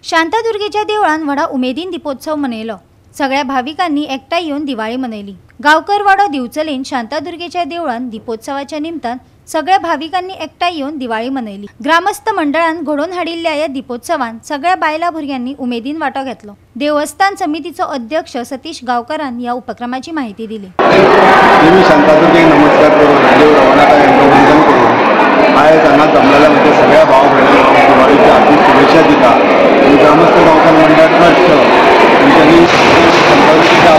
शांतादुर्गेच्या देवळान व्हडा उमेदीन दीपोत्सव मनयलो. सगळ्या भाविकांनी एकठांय येवन दिवाळी मनयली. गांवकरवाडो दिवचलेन शांतादुर्गेच्या देवळान दीपोत्सवाच्या निमतान सगळ्या भाविकांनी एकठांय येवन दिवाळी मनयली. ग्रामस्थ मंडळान घडोवन हाडिल्ल्या ह्या दीपोत्सवान सगळ्या बायलां भुरग्यांनी उमेदीन वांटो घेतलो. देवस्थान समितीचो अध्यक्ष सतीश गांवकरान ह्या उपक्रमाची माहिती दिली. देवी शांतादुर्गेक नमस्कार करून देव रवनाथा यांका वंदन करून आयज हांगा जमलेल्या म्हणजे सगळ्या भाव भयणांक दिवाळीच्या हार्दिक शुभेच्छा दिता. आनी ग्रामस्थ गांवकार मंडळ ट्रस्ट तेंच्यांनी शांतादुर्गेच्या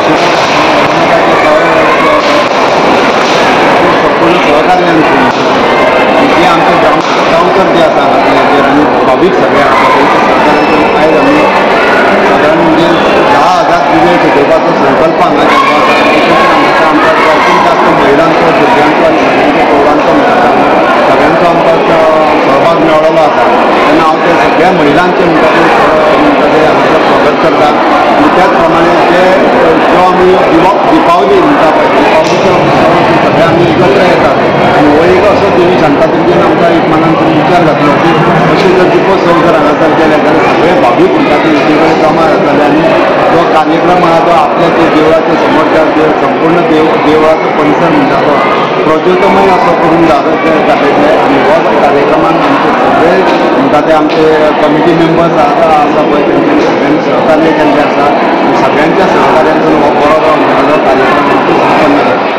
संपूर्ण सहकार्यान जे आमचे गांवकर जे आसा हांगासरले जे आनी भावीक सगळे आसा तेंच्या सहकार्यान करून आयज आमी सादारण म्हणजे 10,000 दिवे पेटोवपाचो संकल्प हांगा केल्लो आसा. हांगासर आमकां जास्तीत जास्त महिलांचो, भुरग्यांचो आनी सगळ्यांचो प्रौढांचो सगळ्यांचो आमकां सहभाग मेळ्ळो आसा. तेन्ना हांव ते सगळ्या महिलांचे म्हणटा ते हांगासर स्वागत करता. आनी त्याच प्रमाणे जे जो आमी दिपावली म्हणटा पळय, दिपावलीचो सगळे आमी एकत्र येतात आनी हो एक असो देवी शांतादुर्गेन आमकां एक मनान विचार घातलो की अशें जर दीपोत्सव जर हांगासर केले जाल्यार सगळे भावीक म्हणटा ते एके कडेन जमा जातले आनी जो कार्यक्रम आहा तो आपल्या ते देवळाच्या समोर त्या संपूर्ण देवळाचो परिसर म्हणटा तो प्रज्योतमय असो करून दाखयतले. आनी हो कार्यक्रमान आमचे सगळे म्हणटा ते आमचे कमिटी मेंबर्स आसा पळय तेंच्यांनी सगळ्यांनी सहकार्य केल्लें आसा. सगळ्यांच्या सहकार्यान हो बरो म्हणटा तो कार्यक्रम आमचो संपन्न जाता.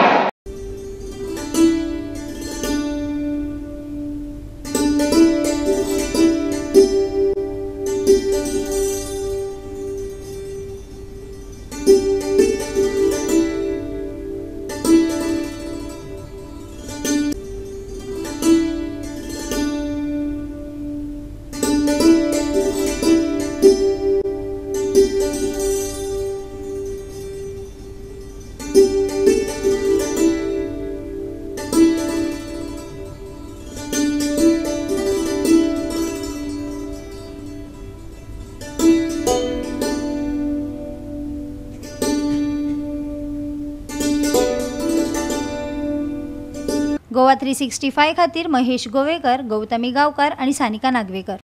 गोवा 365 खातीर महेश गोवेकर, गौतमी गांवकार आणि सानिका नागवेकर.